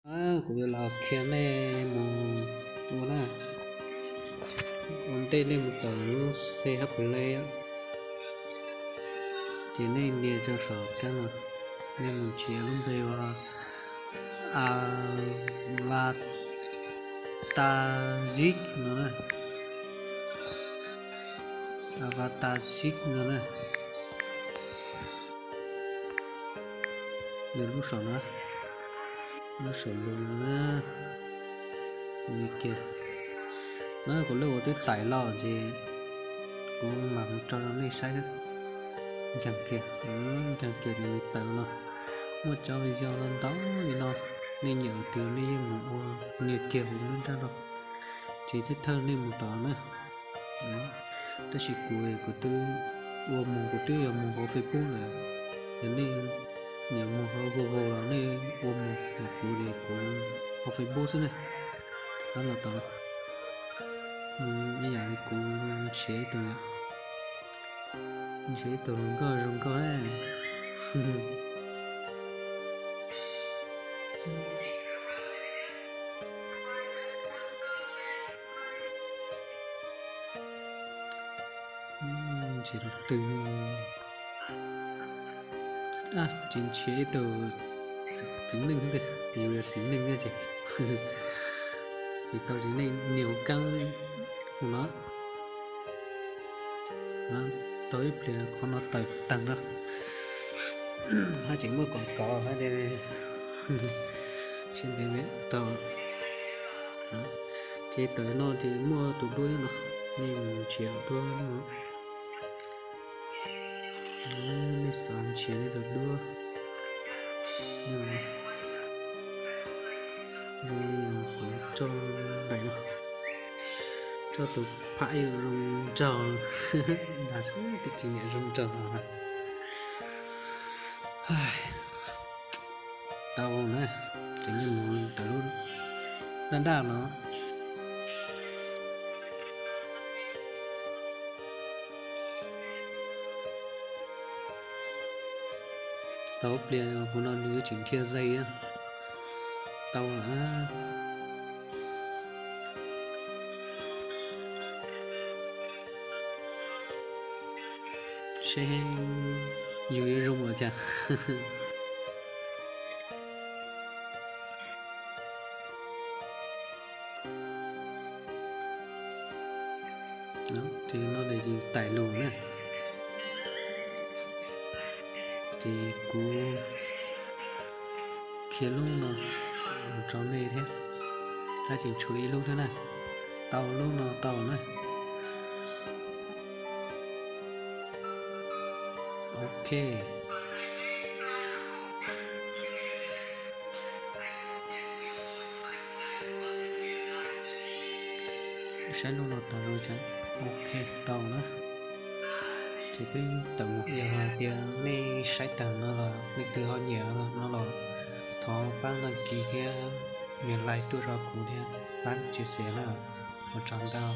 Kuv yuav los qhia nej mus ua na. Ua ntej nej mus tawm lub C H Play, ces nej nias rau saum kab no, nej mus nrhiav lub npe ua Avatazic no na. Avatazic no na. Nws lub saum no, lub saum lus no na. Nws kiag na, kuv lej ua twb tais los ces kuv mam mus tso rau nej saib. Ncees kiag, ncees kiag nws tawm los. Muaj cov video no ntau li no, nej nyiam tus twg nej yeej mus ua, nyiam kiag hauv lub nrab no, ces thiaj thawj nej mus tod na. Tab sis kuv, kuv twb ua mus, kuv twb yuav mus hauv Facebook lawm. Yog nej nyiam mus hauv Google los nej ua mus, kuv ces kuv hauv Facebook xwb na. Tab los tod, ib yam li kuv nrhiav ib tug, nrhiav ib tug hluas nkauj zoo nkauj na. Nrhiav tus twg? Tsis nrhiav ib tug txiv neej, yus yog txiv neej thiab ces, tsis tau txiv neej nias hauv kab mus no. Tau ib pliag qhov no tawm tag nrho, haj tseem muaj kom kov hab, seb ntev tau. Ces tawm no ces muaj tus duab no, nej mus nrhiav duab no. Nej xav nrhiav nej tus duab, zoo li kuv tso daim no, tso tus phaj ib zoo nraug, dag xwb twb tsis niam zoo nraug no. Tau na, ces nej mus tawm lub daj daj no. Tau pliag kuv no nws tseem dhia zais. Tau lawm. Seb yus yuav zoo ua cas. Ces no ces tais lus na. Ces kuv qhia lub no rau nej thiab, tab tseem tshuav ib lub thiab na. Tau lub no tau na. Ok. Saib lub no tau zoo cas. Ok, tau na. Ces peb tawm mus. Yog hais tias nej saib tag no los leej twg ho nyiam no los thov pab đăng ký thiab nias like tuaj rau kuv thiab pab chia sẻ na. Ua tsaug ntau.